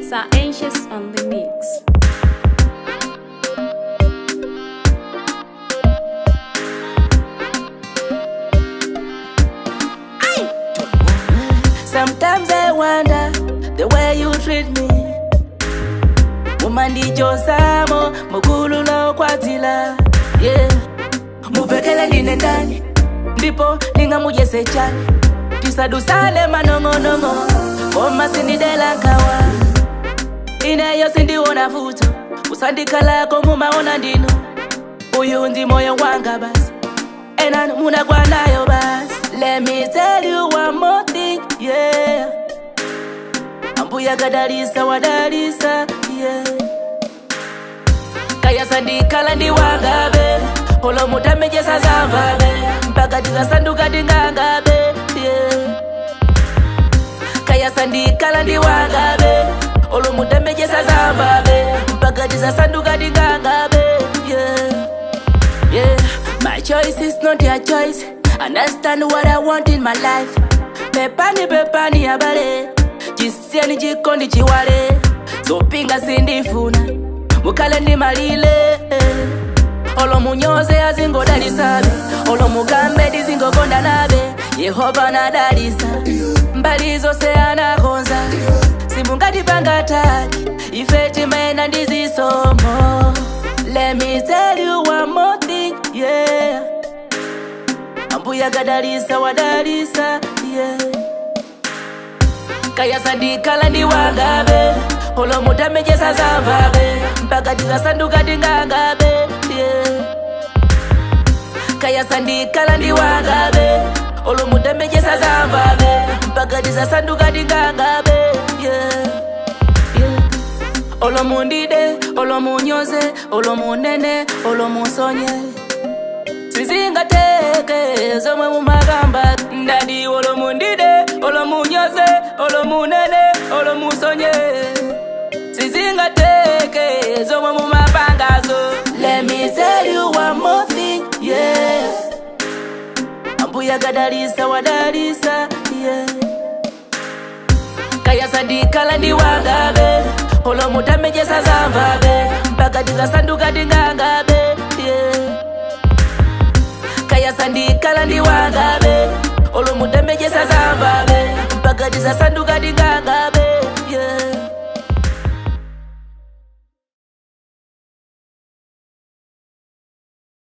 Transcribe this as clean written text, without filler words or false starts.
Sir Anxious on the mix. Sometimes I wonder the way you treat me. Mumandijosamo mukulu lokwatila, yeah. Muvekele ndine ndani ndipo ndingamujese chani tisadusale manong'onong'o koma sindidela nkawa ineyo sindiwona futo usandikhalako mumaona ndinu uyu ndi moyo wanga basi enani munakwanayo basi. Let me tell you one more thing, yeah. Ambuya kadalisa wadalisa, yeah. Kaya sandikhala ndiwangabe olo mutamejesa zamvabe mpaka tikasanduka tingangabe, yeah. Kaya sandikhala ndiwangabe olo mutamejesa zamvabe mpaka tisasanduka tingangabe, yeah. Yeah, my choice is not your choice. Understand what I want in my life. Pepani pepani abale, chisiyeni chikondi chiwale. Zopinga sindifuna, mukale ndimalile. Olo munyoze azingodalisabe, olo mukambe ndizingokonda nabe. Yehova nadalisa, mbali zonse anakonza. Simungatipanga taki, ife timena ndizisomo. Let me tell you one more thing, yeah. Ambuya kadalisa wadalisa, yeah. Kaya sandikhala ndiwangabe olo mutamejesa zamvabe mpaka tikasanduka tingangabe, yeah. Kaya sandikhala ndiwangabe olo mutamejesa zamvabe mpaka tisasanduka tingangabe, yeah. Yeah. Olo mundide, olo munyoze, olo munene, olo musonye sizingateke zomwe mumagamba ndadi. Olo mundide, olo munyoze, olo munene, olo musonye sizingateke zomwe mumapangazo. Let me tell you one more thing, yeah. Ambuya kadalisa wadalisa, yeah. Kaya sandikhala ndiwangabe olo mutamejesa zamvabe mpaka tikasanduka tingangabe, yeah. Kaya sandikhala ndiwangabe olo mutamejesa zamvabe mpaka tisasanduka tingangabe.